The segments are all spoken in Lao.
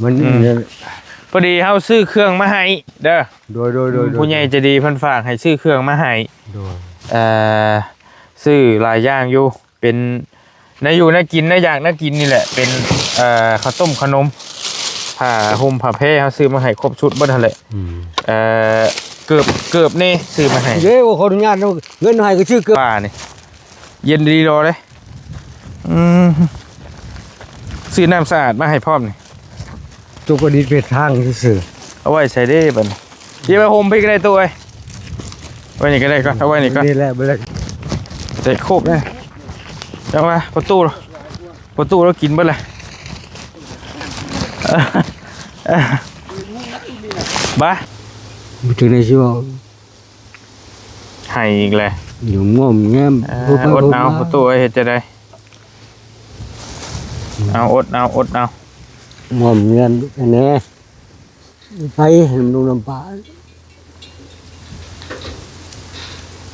ມັນ ອືມ ນີ້ ພໍດີເຮົາຊື້ເຄື່ອງມາໃຫ້ເດີ. ໂດຍ ໂດຍ ໂດຍ ໂດຍ ຜູ້ໃຫຍ່ໃຈດີເພິ່ນຝາກໃຫ້ຊື້ເຄື່ອງມາໃຫ້. ໂດຍ ເອີ ຊື້ຫຼາຍຢ່າງຢູ່ ເປັນແນວຢູ່ແນວກິນ ແນວຢາກແນວກິນນີ້ແຫຼະ ເປັນ ເອີ ເຂົ້າຕົ້ມເຂົ້າໜົມ ຜ້າຫົ່ມຜ້າແພ ເຮົາຊື້ມາໃຫ້ຄົບຊຸດເບິດຫັ້ນແຫຼະ. ອືມ ເອີ ເກີບ ເກີບນີ້ຊື້ມາໃຫ້. ເດ້ ຂໍອະນຸຍາດເນາະ ເງິນໃຫ້ກໍຊື້ເກີບ ປ້ານີ້ ເຢັນດີດອເດ້. ອືມ ຊື້ນ້ຳສະອາດມາໃຫ້ພ້ອມນີ້. ຕຸກປະດິດເປັດທາງຊື່ໆ. ເອົາໄວ້ໃສເດ້ບັດນີ້? ເອົາໄວ້ໂຮມພີ້ກໍໄດ້ ຕູ້ເອີຍ. ໄວ້ນີ້ກໍໄດ້ກ່ອນ ເອົາໄວ້ນີ້ກ່ອນ. ນີ້ແຫຼະ ບໍ່ໄດ້ ແຕະໂຄບເດ້. ຈັງວ່າປະຕູ ປະຕູລາວກິນເບິດແຫຼະ. ບາ ບໍ່ຖືກໃນຊີວິດ. ໄຫ້ອີກແຫຼະ ຢູ່ງອມແງມ. ເອີ ອົດເອົາ ປະຕູເອີຍ ເຮັດຈັ່ງໃດ? ເອົາ ອົດເອົາ ອົດເອົາ ງອມແງມແດ່ ໄປໃຫ້ນ້ຳລູກນ້ຳປາ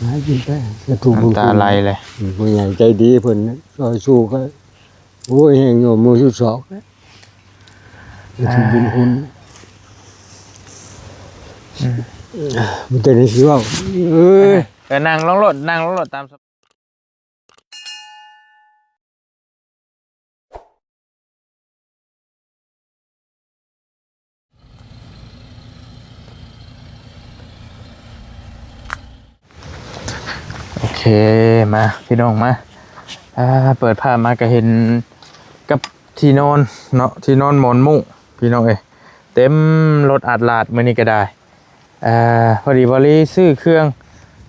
ຫາກິນໄປ. ນ້ຳຕາໄຫຼເລີຍ. ອືມ ຜູ້ໃຫຍ່ໃຈດີເພິ່ນຊ່ອຍຊູ ກໍ ໂອ້ຍ ແຮງໂຍມມືຊຸດສອກແລ້ວ ເຮັດບຸນຄຸນ. ອືມ ມັນແຕ່ໃນຊີວິດ. ເອີຍ ເອີ ນັ່ງລົງໂລດ ນັ່ງລົງໂລດຕາມສະ ໂອເຄ ມາ ພີ່ນ້ອງມາ ອ່າ ເປີດຜ້າມາກໍເຫັນກັບທີ່ນອນເນາະ ທີ່ນອນໝອນມຸ້ງ ພີ່ນ້ອງເອີຍ ເຕັມລົດອາດລາດມື້ນີ້ກໍໄດ້. ເອີ ພໍດີບ່າວລີຊື້ເຄື່ອງ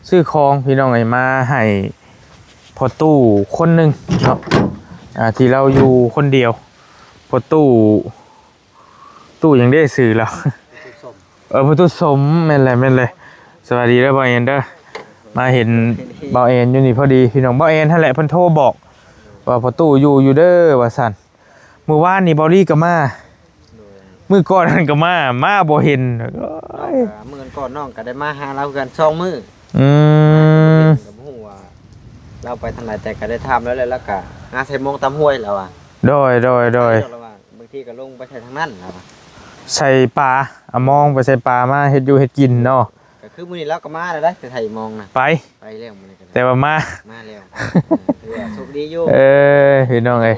ຊື້ຂອງ ພີ່ນ້ອງເອີຍ ມາໃຫ້ພໍ່ຕູ້ຄົນໜຶ່ງເນາະ ອ່າ ທີ່ລາວຢູ່ຄົນດຽວ ພໍ່ຕູ້ ຕູ້ຫຍັງເດ້ຊື່ລາວ? ພໍ່ຕູ້ສົມ. ເອີ ພໍ່ຕູ້ສົມ ແມ່ນແຫຼະ ແມ່ນເລີຍ. ສະບາຍດີເດີບ່າວແອນເດີ ມາເຫັນບ່າວແອນຢູ່ນີ້ພໍດີ ພີ່ນ້ອງ. ບ່າວແອນຫັ້ນແຫຼະ ເພິ່ນໂທບອກວ່າພໍ່ຕູ້ຢູ່ ຢູ່ເດີວ່າຊັ້ນ. ມື້ວານນີ້ບ່າວລີກໍມາ ໂດຍ ມື້ກ່ອນນັ້ນກໍມາ ມາບໍ່ເຫັນ. ໂອ້ຍ ນ້ອງກໍ ມື້ກ່ອນນ້ອງກໍໄດ້ມາຫາລາວຄືກັນສອງມື້. ອືມ ກໍບໍ່ຮູ້ວ່າລາວໄປທາງໃດ ແຕ່ກໍໄດ້ຖາມລາວແລ້ວ ລາວກໍຫາໃສ່ມອງຕາມຫ້ວຍລາວວ່າ. ໂດຍ ໂດຍ ໂດຍ ລາວວ່າບາງທີກໍລົງໄປໃສ່ທາງນັ້ນລາວວ່າ ໃສ່ປາ ເອົາມອງໄປໃສ່ປາ ມາເຮັດຢູ່ເຮັດກິນເນາະ. ກໍຄືມື້ນີ້ລາວກໍມາແລ້ວເດ້ ໄປໃສ່ມອງນະ ໄປ ໄປແລ້ວມື້ນີ້ກໍໄດ້ ແຕ່ວ່າມາ ມາແລ້ວ ເອີ ຖືວ່າໂຊກດີຢູ່. ເອີ ພີ່ນ້ອງເອີຍ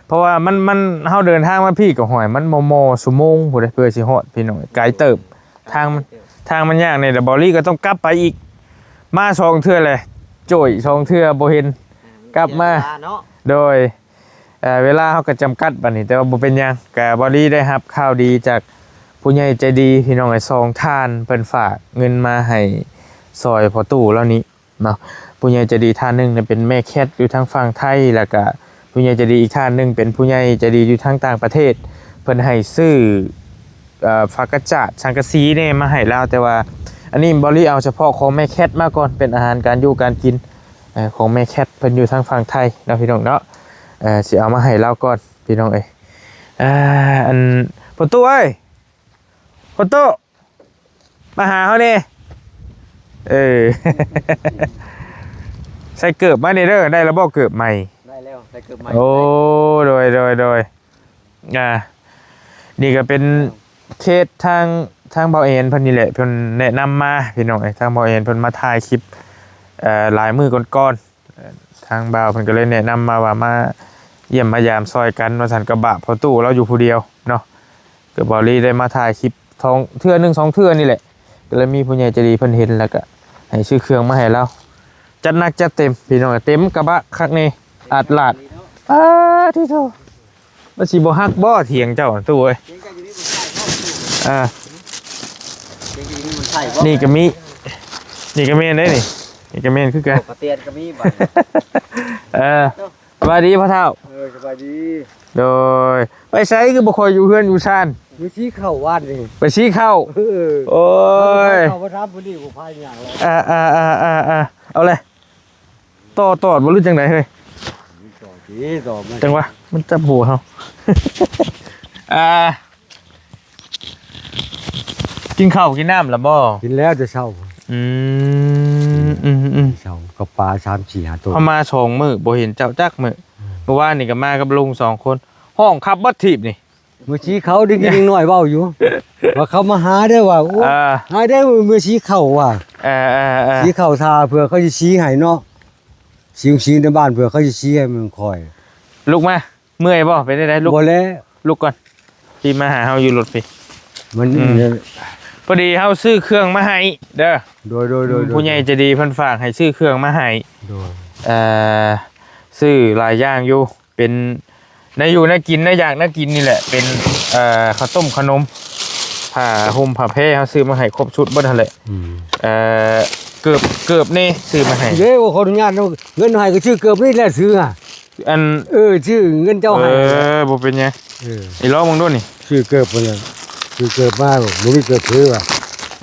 ເພາະວ່າມັນ ມັນ ເຮົາເດີນທາງມາພີ້ກໍຫ້ວຍ ມັນມໍ່ໆຊົ່ວໂມງພຸ້ນເດ້ ເພື່ອຊິຮອດ ພີ່ນ້ອງເອີຍ ໄກເຕີບ. ທາງມັນ ທາງມັນຍາກນີ້ແຫຼະ ບ່າວລີກໍຕ້ອງກັບໄປອີກ ມາສອງເທື່ອແຫຼະ ໂຈ້ຍສອງເທື່ອບໍ່ເຫັນ ອືມ ກັບມາ ເສຍເວລາເນາະ. ໂດຍ ເອີ ເວລາເຮົາກໍຈຳກັດບັດນີ້ ແຕ່ວ່າບໍ່ເປັນຫຍັງ ກໍບ່າວລີໄດ້ຮັບຂ່າວດີຈາກຜູ້ໃຫຍ່ໃຈດີ ພີ່ນ້ອງເອີຍ ສອງທ່ານ ເພິ່ນຝາກເງິນມາໃຫ້ຊ່ອຍພໍ່ຕູ້ລາວນີ້ເນາະ. ຜູ້ໃຫຍ່ໃຈດີທ່ານໜຶ່ງເປັນແມ່ແຄດຢູ່ທາງຝັ່ງໄທ ແລ້ວກະຜູ້ໃຫຍ່ໃຈດີອີກທ່ານໜຶ່ງເປັນຜູ້ໃຫຍ່ໃຈດີຢູ່ທາງຕ່າງປະເທດ ເພິ່ນໃຫ້ຊື້ ເອີ ຝາກະຈາດ ສັງກະສີແດ່ມາໃຫ້ລາວ. ແຕ່ວ່າອັນນີ້ບ່າວລີເອົາສະເພາະຂອງແມ່ແຄດມາກ່ອນ ເປັນອາຫານການຢູ່ການກິນ ເອີ ຂອງແມ່ແຄດ ເພິ່ນຢູ່ທາງຝັ່ງໄທເນາະ ພີ່ນ້ອງເນາະ. ເອີ ຊິເອົາມາໃຫ້ລາວກ່ອນ ພີ່ນ້ອງເອີຍ. ອ່າ ອັນ ພໍ່ຕູ້ເອີຍ ພໍ່ຕູ້ ມາຫາເຮົາແດ່. ເອີ ໃສ່ເກີບມາແດ່ເດີ ໄດ້ລະບໍ່ເກີບໃໝ່? ໄດ້ແລ້ວ ໃສ່ເກີບໃໝ່. ໂອ້ ໂດຍ ໂດຍ ໂດຍ. ອ່າ ນີ້ກໍເປັນເຄສທາງ ທາງບ່າວແອນເພິ່ນນີ້ແຫຼະ ເພິ່ນແນະນຳມາ ພີ່ນ້ອງເອີຍ. ທາງບ່າວແອນເພິ່ນມາຖ່າຍຄລິບ ເອີ ຫຼາຍມື້ກ່ອນໆ ເອີ ທາງບ່າວເພິ່ນກໍເລີຍແນະນຳມາວ່າ ມາຢ້ຽມມາຢາມຊ່ອຍກັນວ່າຊັ້ນ ກໍບາບພໍ່ຕູ້ລາວຢູ່ຜູ້ດຽວເນາະ. ກໍບ່າວລີໄດ້ມາຖ່າຍຄລິບສອງເທື່ອ ໜຶ່ງສອງເທື່ອນີ້ແຫຼະ ກໍເລີຍມີຜູ້ໃຫຍ່ໃຈດີເພິ່ນເຫັນ ແລ້ວກໍໃຫ້ຊື້ເຄື່ອງມາໃຫ້ລາວ. ຈັດໜັກຈັດເຕັມ ພີ່ນ້ອງ ເຕັມກະບະຄັກແນ່ ອາດລາດ. ປາດໂທ້ ມັນຊິບໍ່ຫັກບໍ່ຖຽງເຈົ້າ ຕູ້ເອີຍ? ອ່າ ນີ້ກໍມີ ນີ້ກໍແມ່ນເດ້ນີ້ ນີ້ກໍແມ່ນຄືກັນ. ກະຕຽນກໍມີບັດ. ເອີ ສະບາຍດີພໍ່ເຖົ້າ. ເອີ ສະບາຍດີ. ໂດຍ ໄປໃສຄືບໍ່ຄ່ອຍຢູ່ເຮືອນຢູ່ຊານ? ຢູ່ຊີ້ເຂົ້າວານນີ້ ໄປຊີ້ເຂົ້າ. ເອີ ໂອ້ຍ ເຂົ້າມາຖາມຜູ້ນີ້ຜູ້ພາຍຫຍັງແລ້ວ. ອ່າໆໆໆ ເອົາແຫຼະ ຕໍ່ຕອດບໍ່ ຫຼືຈັ່ງໃດເຮີ້ຍ? ຕໍ່ຕິ ຕໍ່ມັນ ຈັ່ງຫວະ ມັນຈັບຫົວເຮົາ. ອ່າ ກິນເຂົ້າກິນນ້ຳລະບໍ່? ກິນແລ້ວແຕ່ເຊົ້າ. ອືມ ອືມໆ ເຊົ້າກັບປາສາມສີ່ຫ້າໂຕ. ເຮົາມາສອງມື້ບໍ່ເຫັນເຈົ້າຈັກມື້. ອືມ ມື້ວານນີ້ກໍມາກັບລຸງສອງຄົນ ຮ້ອງຂັບເບິດທີບນີ້. ມື້ຊີ້ເຂົາໄດ້ຍິນເດັກນ້ອຍເວົ້າຢູ່ ວ່າເຂົາມາຫາເດີວ່າ ໂອ້ ອ່າ ຫາເດີມື້ຊີ້ເຂົາວ່າ ເອີໆໆ ຊີ້ເຂົາຖ້າເພື່ອເຂົາຊິຊີ້ໃຫ້ເນາະ ຊິຊີ້ໃນບ້ານເພື່ອເຂົາຊິຊີ້ໃຫ້ມັນຄ່ອຍ ລຸກມາ ເມື່ອຍບໍ່? ເປັນຈັ່ງໃດ? ລຸກ ບໍ່ແລ້ວ ລຸກກ່ອນ ທີ່ມາຫາເຮົາຢູ່ລົດພີ້ ມັນ ອືມ ນີ້ແຫຼະ ພໍດີເຮົາຊື້ເຄື່ອງມາໃຫ້ເດີ ໂດຍໆໆໆ ຜູ້ໃຫຍ່ໃຈດີເພິ່ນຝາກໃຫ້ຊື້ເຄື່ອງມາໃຫ້ ໂດຍ ເອີ ຊື້ຫຼາຍຢ່າງຢູ່ ເປັນແນວຢູ່ແນວກິນ ແນວຢາກແນວກິນນີ້ແຫຼະ ເປັນ ເອີ ເຂົ້າຕົ້ມເຂົ້າໜົມ ຜ້າຫົ່ມຜ້າແພ ເຮົາຊື້ມາໃຫ້ຄົບຊຸດເບິດຫັ້ນແຫຼະ ອືມ ເອີ ເກີບ ເກີບນີ້ຊື້ມາໃຫ້ ເດ້ ຂໍອະນຸຍາດເນາະ ເງິນໃຫ້ກໍຊື້ເກີບນີ້ແຫຼະ ຊື້ຫາ ອັນ ເອີ ຊື້ເງິນເຈົ້າໃຫ້ ເອີ ບໍ່ເປັນຫຍັງ ເອີ ນີ້ລອງເບິ່ງດູນີ້ ຊື້ເກີບພຸ້ນນະ ຊື້ເກີບມາ ບໍ່ມີເກີບຊື້ວ່າ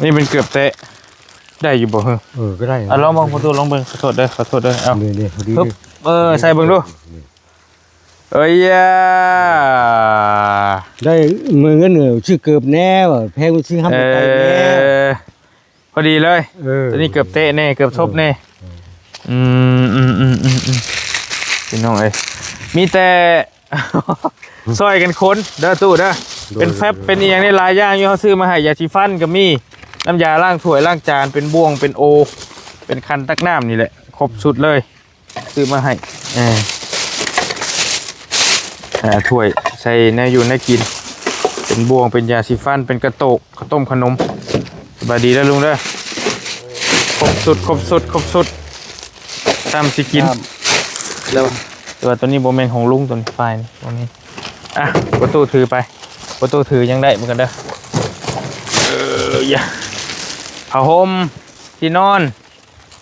ນີ້ເປັນເກີບແຕະ ໄດ້ຢູ່ບໍ່ເຮີ້? ເອີ ກໍໄດ້ ອ່ະ ລອງເບິ່ງ ປະຕູ ລອງເບິ່ງ ຂໍໂທດເດີ ຂໍໂທດເດີ ເອົາ ນີ້ໆ ພໍດີ ເອີ ໃສ່ເບິ່ງດູ ນີ້ ເອີຍ ໄດ້ເງິນ ຊື້ເກີບແດ່ວ່າ ແພງຊື້ຫ້ຳໄປແດ່ ພໍດີເລີຍ ເອີ ຕົວນີ້ເກືອບເຕະແນ່ ເກືອບຊົບແນ່ ເອີ ອືມ ອືມໆໆ ພີ່ນ້ອງເອີຍ ມີແຕ່ຊ່ອຍກັນຂົນເດີຕູ້ເດີ ໂດຍ ເປັນແຟັບ ໂດຍ ເປັນອີ່ຫຍັງນີ້ຫຼາຍຢ່າງຢູ່ ເຮົາຊື້ມາໃຫ້ ຢາສີຟັນກໍມີ ນ້ຳຢາລ້າງຖ້ວຍລ້າງຈານ ເປັນບ່ວງ ເປັນໂອ ເປັນຄັນຕັກນ້ຳນີ້ແຫຼະ ຄົບຊຸດເລີຍ ຊື້ມາໃຫ້ ເອີ ອ່າ ຖ້ວຍໃສ່ແນວຢູ່ແນວກິນ ເປັນບ່ວງ ເປັນຢາສີຟັນ ເປັນກະໂຕກ ເຂົ້າຕົ້ມເຂົ້າໜົມ ສະບາຍດີເດີລຸງເດີ ຄົບຊຸດ ຄົບຊຸດ ຄົບຊຸດ ຕາມຊິກິນ ແລ້ວ ແຕ່ວ່າຕົວນີ້ບໍ່ແມ່ນຂອງລຸງ ຕົວນີ້ ຝ້າຍນີ້ບໍ່ແມ່ນ ອ່ະ ປະຕູຖືໄປ ປະຕູຖືຍັງໄດ້ເໝືອນກັນເດີ ເອີ ຢາ ຜ້າຫົ່ມ ທີ່ນອນ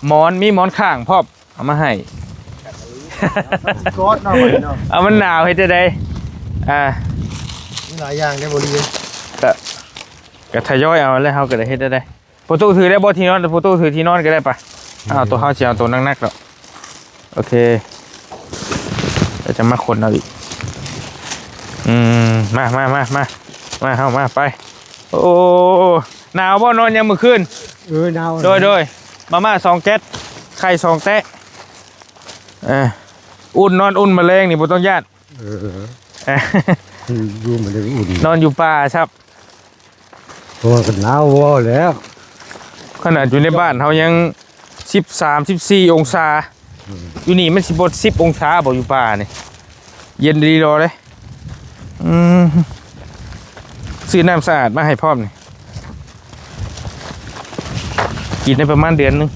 ໝອນ ມີໝອນຂ້າງພ້ອມ ເອົາມາໃຫ້ ກອດເນາະ ເອົາ ມັນໜາວເຮັດຈັ່ງໃດ ອ່າ ມີຫຼາຍຢ່າງເດ້ບໍ່ດີ ກະ ກະທະຍອຍເອົາແຫຼະ ເຮົາກະໄດ້ເຮັດໄດ້ ປະຕູຖືໄດ້ບໍ່ ທີ່ນອນ ປະຕູຖືທີ່ນອນກະໄດ້ປະ ເອົາ ໂຕເຮົາຊິເອົາໂຕໜັກໆດອກ ໂອເຄ ແລ້ວຈະມາຂົນເອົາອີກ ອືມ ມາ ມາ ມາ ມາ ມາ ເຮົາມາ ໄປ ໂອ້ ໜາວບໍ່ ນອນຍັງມື້ຄືນ ເອີ ໜາວ ໂດຍ ໂດຍ ມາມ່າສອງແກັດ ໄຂ່ສອງແຕະ ເອີ ອຸ່ນ ນອນອຸ່ນ ມະແລງນີ້ບໍ່ຕ້ອງຢ້ານ ເອີ ຢູ່ມັນໄດ້ອຸ່ນ ນອນຢູ່ປ່າຊັບ ເພາະວ່າກໍໜາວພໍແລ້ວ ຂະໜາດຢູ່ໃນບ້ານເຮົາຍັງສິບສາມ ສິບສີ່ອົງສາ ອືມ ຢູ່ນີ້ມັນຊິບໍ່ສິບອົງສາບໍ່ ຢູ່ປ່ານີ້ ເຢັນດີລໍເດ້ ອືມ ຊື້ນ້ຳສະອາດມາໃຫ້ພ້ອມນີ້ ກິນໄດ້ປະມານເດືອນໜຶ່ງ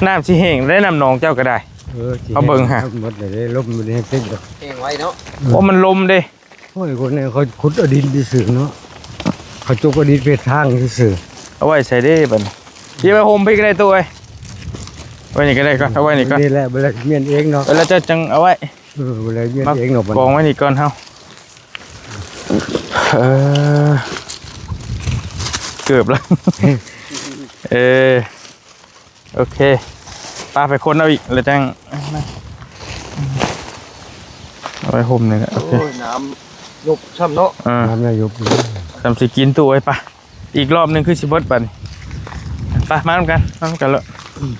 ນ້ຳຊິແຫ້ງໄດ້ ນ້ຳໜອງເຈົ້າກໍໄດ້ ເອີ ເຮົາເບິ່ງຫາ ເອົາເບິດເລີຍເດ້ ລົມມັນແຮງເຕັມດອກ ແຫ້ງໄວເນາະ ໂອ້ ມັນລົມເດ້ ໂອ້ຍ ຄົນນີ້ເຂົາຂຸດເອົາດິນຊື່ໆເນາະ ເຂົາຈົກເອົາດິນເຮັດທາງຊື່ໆ ເອົາໄວ້ໃສເດ້ບັດນີ້ ຊິໄວ້ຫົ່ມພີ້ກໍໄດ້ຕູ້ເອີຍ ໄວ້ນີ້ກໍໄດ້ກ່ອນ ເອົາໄວ້ນີ້ກ່ອນ ນີ້ແຫຼະ ບໍ່ໄດ້ມ້ຽນເອງເນາະ ເອີ ແລ້ວເຈົ້າຈັ່ງເອົາໄວ້ ເອີ ບໍ່ໄດ້ມ້ຽນເອງເນາະ ກອງໄວ້ນີ້ກ່ອນເຮົາ ເອີ ເກືອບລະ ເອີ ໂອເຄ ປາໄປຄົນເອົາອີກ ແລ້ວຈັ່ງ ເອົາໄວ້ຫົ່ມນີ້ແຫຼະ ໂອເຄ ໂອ້ຍ ນ້ຳຍົບຊ້ຳເນາະ ອ່າ ນ້ຳຍັງຍົບຢູ່ ຊ້ຳຊິກິນຕູ້ເອີຍ ປາ ອີກລອບໜຶ່ງຄືຊິເບິດບັດນີ້ ໄປ ມານຳກັນ ມານຳກັນເລີຍ ອືມ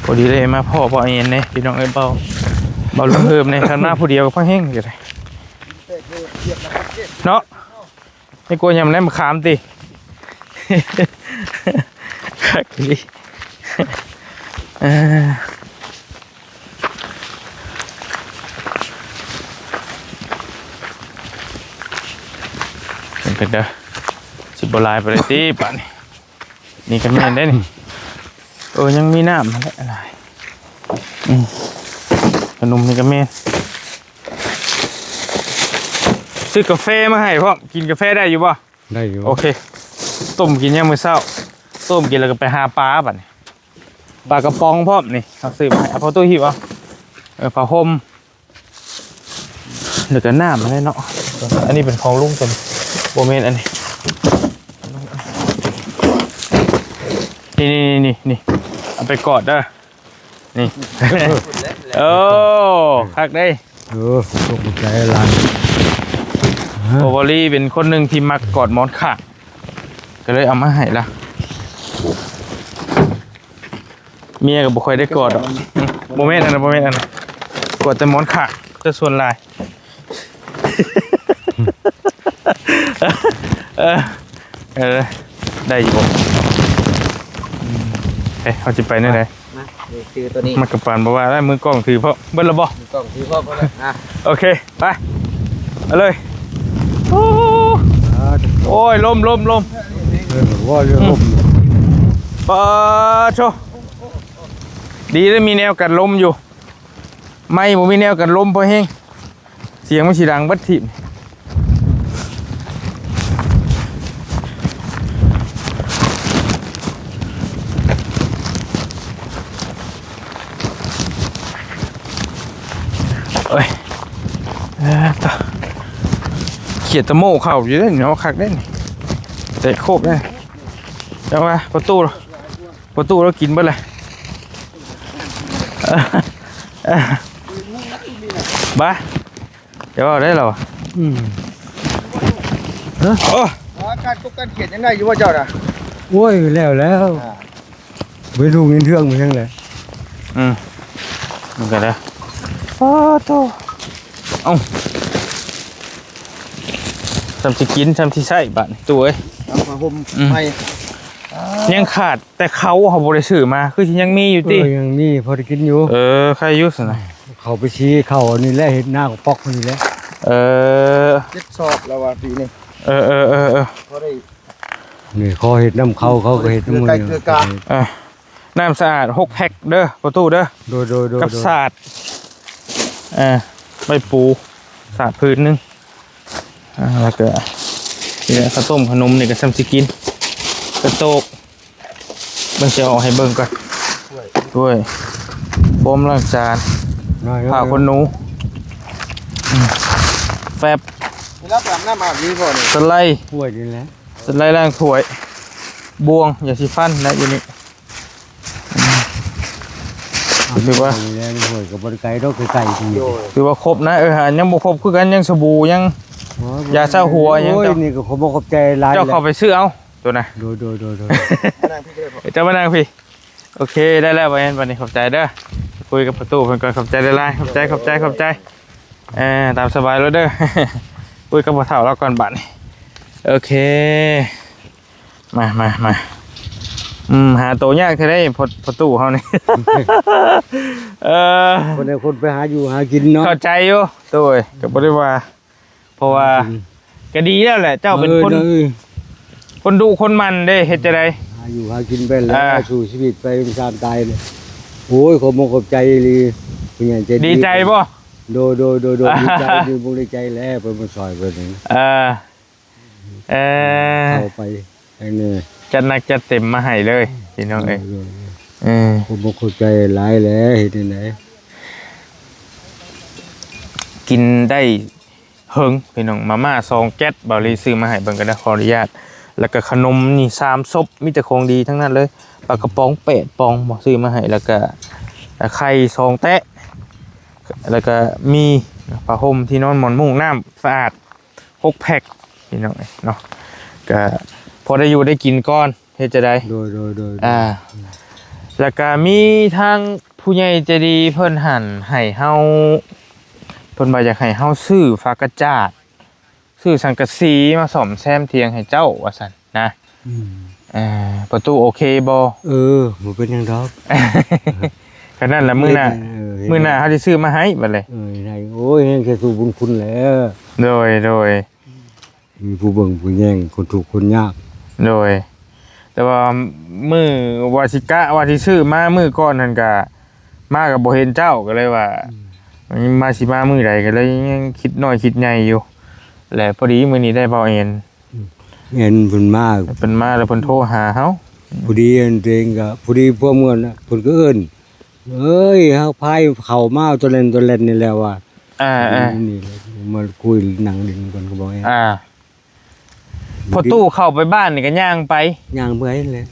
ພໍດີໄດ້ມາພໍ້ເບົາເອັນເດ້ ພີ່ນ້ອງເອີຍ ເບົາ ເບົາລຸງເຮີມເດ້ ຄັນມາຜູ້ດຽວກໍພໍແຮງຢູ່ເດ້ ເນາະ ນີ້ກົວຫຍັງ ແນມມະຂາມຕິ ຄັກອີ່ຫຼີ ເອີ ເບິ່ງກັນເດີ ຊິບໍ່ຫຼາຍປານໃດຕິບາດນີ້ ນີ້ກໍແມ່ນເດ້ນີ້ ເອີ ຍັງມີນ້ຳຫັ້ນແຫຼະຫຼາຍ ອືມ ຂະໜົມນີ້ກໍແມ່ນ ຊື້ກາແຟມາໃຫ້ພ້ອມ ກິນກາແຟໄດ້ຢູ່ບໍ່? ໄດ້ຢູ່ ໂອເຄ ຕົ້ມກິນຍາມມື້ເຊົ້າ ຕົ້ມກິນແລ້ວກໍໄປຫາປາບາດນີ້ ປາກະປ໋ອງພ້ອມນີ້ ເຮົາຊື້ມາໃຫ້ ເອົາ ພໍ່ຕູ້ ຫິ້ວເອົາ ເອີ ຜ້າຫົ່ມ ແລ້ວກໍນ້ຳຫັ້ນແຫຼະເນາະ ອັນນີ້ເປັນຂອງລຸງຕົວນີ້ ບໍ່ແມ່ນອັນນີ້ ນີ້ໆໆໆ ເອົາໄປກອດເດີ ນີ້ ໂອ້ ຄັກເດ້ ເອີ ຂອບໃຈຫຼາຍ ໂອວາລີເປັນຄົນໜຶ່ງທີ່ມັກກອດໝອນຂ້າງ ກໍເລີຍເອົາມາໃຫ້ລະ. ເມຍກໍບໍ່ຄ່ອຍໄດ້ກອດດອກ. ອືມ ບໍ່ແມ່ນອັນນັ້ນ ບໍ່ແມ່ນອັນນັ້ນ ກອດແຕ່ໝອນຂ້າງ ຈະສ່ວນຫຼາຍ. ເອີ ເອີ ໄດ້ຢູ່ບໍ່? ອືມ ເອີ ເຮົາຊິໄປແນວໃດ? ມາ ນີ້ຖືຕົວນີ້ ມັນກະປານບໍ່ວ່າແລ້ວ ມືກ້ອງຖືພ້ອມ ເບິດແລ້ວບໍ່? ມືກ້ອງຖືພ້ອມແລ້ວ ອ່ະ ໂອເຄ ໄປ ໄປເລີຍ. ໂອ້ ໂອ້ຍ ລົມ ລົມ ລົມ ເອີ ວ່າເລື່ອງລົມ ອືມ ປາໂທ ດີເດ້ ມີແນວກັນລົມຢູ່ ໄມ້ບໍ່ມີແນວກັນລົມພໍແຮງ ສຽງມັນຊິດັງເບິດທີບ. ໂອ້ຍ ເອີ ຕະ ຂຽດຕະໂມ້ເຂົ້າຢູ່ເດ້ເນາະ ຄັກເດ້ນີ້ ແຕກໂຄບເດ້. ຈັ່ງວ່າປະຕູ ປະຕູລາວກິນເບິດແລ້ວ. ບາ ຢ່າເວົ້າໄດ້ລາວ. ອືມ ຮະ ໂອ້ ວ່າການກົບການຂຽດຍັງໄດ້ຢູ່ບໍ່ເຈົ້ານະ? ໂອ້ຍ ແລ້ວ ແລ້ວ ອ່າ ໄປດູເງິນເທື່ອງໄປຫຍັງແຫຼະ. ອືມ ມັນກໍໄດ້ ໂອ້ໂຕ ເອົ້າ ຊ່ຳຊິກິນ ຊ່ຳຊິໃຊ້ບາດນີ້ ຕູ້ເອີຍ. ເອົາຜ້າຫົ່ມ ອືມ ໃໝ່ ຍັງຂາດແຕ່ເຂົ້າ ເຮົາບໍ່ໄດ້ຊື້ມາ ຄືຊິຍັງມີຢູ່ຕິ? ເອີ ຍັງມີພໍໄດ້ກິນຢູ່. ເອີ ໃຄຢູ່ຊັ້ນນະ ເຂົ້າໄປຊີເຂົ້າອັນນີ້ແຫຼະ ເຮັດນາກໍປອກນີ້ແຫຼະ. ເອີ ເຈັດສອບແລ້ວວ່າປີນີ້. ເອີ ເອີ ເອີ ເອີ ພໍໄດ້ ນີ້ຂໍເຮັດນຳເຂົາ ເຂົາກໍເຮັດນຳ ເກືອໄກ່ ເກືອກາ ເອີ ນ້ຳສະອາດຫົກແພັກເດີ ປະຕູເດີ. ໂດຍ ໂດຍ ໂດຍ ກັບ ໂດຍ ສາດ ເອີ ໃບປູ ສາດພື້ນໜຶ່ງ ອ່າ ແລ້ວກໍນີ້ແຫຼະ ເຂົ້າຕົ້ມຂະໜົມນີ້ກໍຊ່ຳຊິກິນ ກະໂຕກ ເບິ່ງ ຊິເອົາອອກໃຫ້ເບິ່ງກ່ອນ. ຖ້ວຍ ຖ້ວຍ ໂຟມລ້າງຈານ ນ້ອຍໆ ຜ້າຂົນໜູ ອືມ ແຟັບ ເວລາໄປອາບນ້ຳອາບນີ້ບໍ່ນີ້? ສະໄລ ຖ້ວຍນີ້ແຫຼະ ສະໄລລ້າງຖ້ວຍ ບ່ວງ ຢາສີຟັນນະຢູ່ນີ້. ອືມ ຖືວ່າ ນີ້ແຫຼະ ຫ້ວຍກໍບໍ່ໄດ້ໄກດອກ ໃກ້ໆນີ້. ໂດຍ ຖືວ່າຄົບນະ. ເອີ ຫາ ຍັງບໍ່ຄົບຄືກັນ ຍັງສະບູ ຍັງ ໂອ້ຍ ຢາຊາຫົວ ຍັງ. ໂອ້ຍ ເຈົ້າ ນີ້ກໍຂໍຂອບໃຈຫຼາຍ ເຈົ້າເຂົ້າໄປຊື້ເອົາໂຕນະ. ໂດຍ ໂດຍ ໂດຍ ໂດຍ ເຈົ້າມານັ່ງພີ້ກໍໄດ້. ໂອເຄ ໄດ້ແລ້ວ ບໍ່ແອນ ບັດນີ້ຂອບໃຈເດີ. ຄຸຍກັບປະຕູເພິ່ນກ່ອນ ຂອບໃຈຫຼາຍໆ ຂອບໃຈ ຂອບໃຈ ຂອບໃຈ. ເອີ ຕາມສະບາຍໂລດເດີ ຄຸຍກັບພໍ່ເຖົ້າລາວກ່ອນບັດນີ້. ໂອເຄ ມາ ມາ ມາ ອືມ ຫາໂຕຍາກແທ້ເດ້ ພໍ່ຕູ້ເຮົານີ້. ເອີ ຄົນໃດຄົນໄປຫາຢູ່ຫາກິນເນາະ. ເຂົ້າໃຈຢູ່ ໂດຍ ກໍບໍ່ໄດ້ວ່າ ເພາະວ່າ ອືມ ກໍດີແລ້ວແຫຼະ ເຈົ້າເປັນຄົນ ເອີ ຄົນດຸຄົນໝັ່ນເດ້ ເຮັດຈັ່ງໃດ ຫາຢູ່ຫາກິນໄປແລ້ວ ອ່າ ສູ້ຊີວິດໄປຈົນຊານຕາຍເລີຍ. ໂອ້ຍ ຂອບອົກຂອບໃຈອີ່ຫຼີ ຜູ້ໃຫຍ່ໃຈດີ ດີໃຈບໍ່? ໂດຍ ໂດຍ ໂດຍ ໂດຍ ດີໃຈ ດີອົກດີໃຈແຫຼະ ເພິ່ນມາຊ່ອຍເພິ່ນ. ເອີ ເອີ ເຂົ້າໄປໃຫ້ແນ່ ຈັດໜັກຈັດເຕັມມາໃຫ້ເລີຍ ພີ່ນ້ອງເອີຍ. ເອີ ເອີ ຂອບອົກຂອບໃຈຫຼາຍແຫຼະ ເຮັດຈັ່ງໃດ ກິນໄດ້ເຫິງພີ່ນ້ອງ. ມາມ່າສອງແກັດ ບ່າວລີຊື້ມາໃຫ້ເບິ່ງກັນເດີ ຂໍອະນຸຍາດ. ແລ້ວກໍຂະໜົມນີ້ສາມສົບ ມີແຕ່ຂອງດີທັງນັ້ນເລີຍ. ປາກະປ໋ອງແປດປ໋ອງ ບໍ່ ຊື້ມາໃຫ້ ແລ້ວກໍໄຂ່ສອງແຕະ ແລ້ວກໍມີຜ້າຫົ່ມ ທີ່ນອນ ໝອນມຸ້ງ ນ້ຳສະອາດ ຫົກແພັກ ພີ່ນ້ອງເອີຍເນາະ. ກະພໍໄດ້ຢູ່ໄດ້ກິນກ່ອນ ເຮັດຈັ່ງໃດ. ໂດຍ ໂດຍ ໂດຍ ອ່າ ແລ້ວກະມີທາງຜູ້ໃຫຍ່ໃຈດີເພິ່ນຫັ້ນໃຫ້ເຮົາ ເພິ່ນວ່າຢາກໃຫ້ເຮົາຊື້ຝາກະຈາດ ຊື້ສັງກະສີມາສ້ອມແຊມຖຽງໃຫ້ເຈົ້າ ວ່າຊັ້ນນະ. ອືມ ເອີ ປະຕູໂອເຄບໍ່? ເອີ ບໍ່ເປັນຫຍັງດອກ. ກໍນັ້ນລະ ມື້ໜ້າ ເອີ ມື້ໜ້າເຮົາຊິຊື້ມາໃຫ້ບັດເລີຍ. ເອີ ໂອ້ຍ ຍັງແຕ່ສູ້ບຸນຄຸນແຫຼະ. ໂດຍ ໂດຍ ມີຜູ້ເບິ່ງຜູ້ແຍງ ຄົນທຸກຄົນຍາກ. ໂດຍ ແຕ່ວ່າມື້ວ່າຊິກະວ່າຊິຊື້ມາ ມື້ກ່ອນຫັ້ນກະມາກໍບໍ່ເຫັນເຈົ້າ ກໍເລີຍວ່າ ອືມ ມາ ຊິມາມື້ໃດ ກໍເລີຍຍັງຄິດນ້ອຍຄິດໃຫຍ່ຢູ່. ແລະ ພໍດີມື້ນີ້ໄດ້ເວົ້າແອນ ແອນເພິ່ນມາ ເພິ່ນມາແລ້ວເພິ່ນໂທຫາເຮົາ ພໍດີອັນຕົວເອງກໍພໍດີພວກເມືອນ ເພິ່ນກໍເອີ້ນ ເອີຍ ເຮົາພາຍເຂົ້າມາຕົວແລ່ນ ຕົວແລ່ນນີ້ແຫຼະວ່າ. ອ່າ ອ່າ ນີ້ແຫຼະ ມາຄຸຍນັ່ງຫຼິ້ນກັນກໍບອກ. ອ່າ ພໍ່ຕູ້ເຂົ້າໄປບ້ານນີ້ກໍຍ່າງໄປ ຍ່າງເມືອແຫຼະ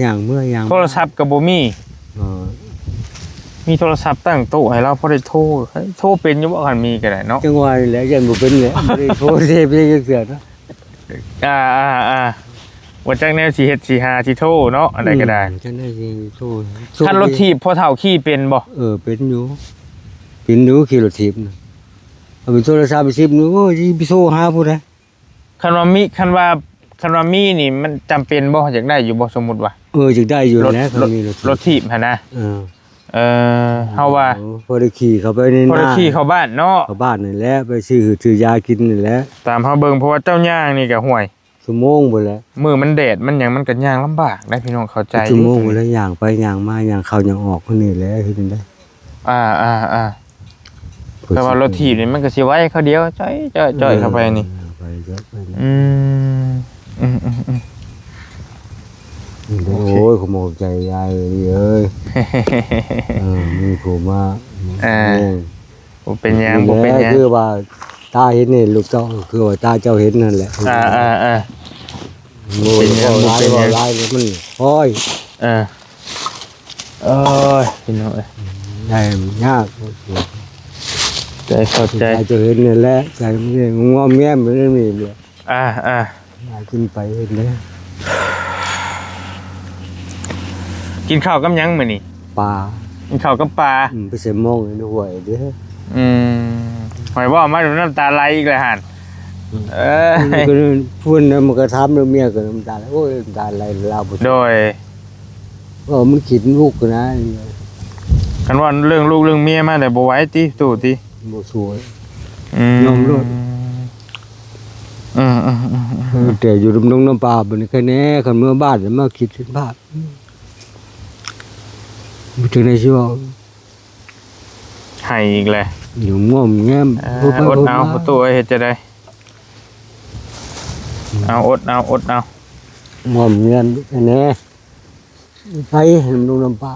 ຍ່າງເມືອ ຍ່າງ ໂທລະສັບກໍບໍ່ມີ. ເອີ ມີໂທລະສັບຕັ້ງໂຕະໃຫ້ລາວ ພໍໄດ້ໂທ ໂທເປັນຢູ່ບໍ່? ຄັນມີກໍໄດ້ເນາະ. ຈັ່ງວ່ານີ້ແຫຼະ ຢ້ານບໍ່ເປັນແຫຼະ ບໍ່ໄດ້ໂທເສບເລີຍຈັກເທື່ອເນາະ. ອ່າ ອ່າ ອ່າ ບໍ່ຈັກແນວຊິເຮັດ ຊິຫາ ຊິໂທເນາະ ອັນໃດກໍໄດ້. ອືມ ຈັກແນວຊິໂທ. ຄັນລົດຖີບພໍ່ເຖົ້າຂີ່ເປັນບໍ່? ເອີ ເປັນຢູ່ ເປັນຢູ່ ຂີ່ລົດຖີບນະ. ເອົາເປັນໂທລະສັບ ຊິບ ໂອ້ຍ ຊິໄປໂທຫາຜູ້ໃດ? ຄັນວ່າມີ ຄັນວ່າ ຄັນວ່າມີນີ້ ມັນຈຳເປັນບໍ່? ຢາກໄດ້ຢູ່ບໍ່? ສົມມຸດວ່າ ເອີ ຢາກໄດ້ຢູ່ແຫຼະ ຄັນມີລົດຖີບ ລົດຖີບຫັ້ນນະ. ເອີ ເອີ ເຮົາວ່າ ໂອ້ ພໍໄດ້ຂີ່ເຂົ້າໄປໃນນາ ພໍໄດ້ຂີ່ເຂົ້າບ້ານເນາະ ເຂົ້າບ້ານນັ້ນແຫຼະ ໄປຊື້ ຊື້ຢາກິນນັ້ນແຫຼະ. ຕາມເຮົາເບິ່ງ ເພາະວ່າເຈົ້າຍ່າງນີ້ກໍ ຫ້ວຍ ຊົ່ວໂມງພຸ້ນແຫຼະ. ມື້ມັນແດດມັນຫຍັງ ມັນກໍຍ່າງລຳບາກໄດ໋ ພີ່ນ້ອງເຂົ້າໃຈ. ຊົ່ວໂມງພຸ້ນແຫຼະ ຍ່າງໄປຍ່າງມາ ຍ່າງເຂົ້າຍ່າງອອກຢູ່ນີ້ແຫຼະ ເຮັດຈັ່ງໃດ? ອ່າໆໆ ເພາະວ່າລົດຖີບນີ້ມັນກໍຊິໄວຄາວດຽວ ຈ້ອຍໆໆ ເຂົ້າໄປນີ້. ເອີ ໄປເຈົ້າໄປ. ອືມ ອືມໆໆ ໂອ້ຍ ຂະໂມຍໃຈຍາຍເອີຍ. ເອີ ມີຜູ້ມາ ເອີ ບໍ່ເປັນຫຍັງ ບໍ່ເປັນຫຍັງ. ຄືວ່າຕາເຫັນນີ້ ລູກເຈົ້າ ຄືວ່າຕາເຈົ້າເຫັນນັ້ນແຫຼະ. ອ່າໆໆ ໂອ້ຍ ບໍ່ເປັນຫຍັງ ບໍ່ເປັນຫຍັງ ເວົ້າຫຼາຍ ເວົ້າຫຼາຍ ມັນ ໂອ້ຍ ເອີຍ ພີ່ນ້ອງເອີຍ ໄດ້ຍາກ ໃຈເຂົ້າໃຈ ເຈົ້າເຫັນນັ້ນແຫຼະ ໃຈມັນງອມແງມຢູ່ໃນນີ້ແຫຼະ. ອ່າໆ ຫາກິນໄປເຮັດເດ້. ກິນເຂົ້າກັບຫຍັງມື້ນີ້? ປາ. ກິນເຂົ້າກັບປາ. ອືມ ໄປໃສ່ມອງໃນຫ້ວຍເດ້. ອືມ ຂ້ອຍເວົ້າມານ້ຳຕາໄຫຼອີກແລ້ວຫັ້ນ. ອືມ ເອີ ມັນກໍເພິ່ນນະ ມັນກໍຖາມເລື່ອງເມຍກໍນ້ຳຕາໄຫຼ. ໂອ້ຍ ນ້ຳຕາໄຫຼລາວບໍ່. ໂດຍ ເອີ ມັນຄິດລູກນະ. ຄັນວ່າເລື່ອງລູກເລື່ອງເມຍມາແລ້ວບໍ່ໄຫວຕິ ຕູ້ຕິ ບໍ່ສູ້. ອືມ ຍອມໂລດ. ອືມໆໆໆ ເອີ ແຕ່ຢູ່ນຳດົງນຳປ່າບັດນີ້ ໃຄແນ່ ຄັນເມືອບ້ານມາຄິດເຫັນພາບ ບໍ່ຈັ່ງໃດຊິເວົ້າ. ໄຫ້ອີກແຫຼະ ຢູ່ງອມແງມ. ເອີ ອົດເອົາ ປະຕູເອີຍ ເຮັດຈັ່ງໃດ? ເອົາ ອົດເອົາ ອົດເອົາ ງອມແງມແນ່. ໄປນຳລຸງນຳປ້າ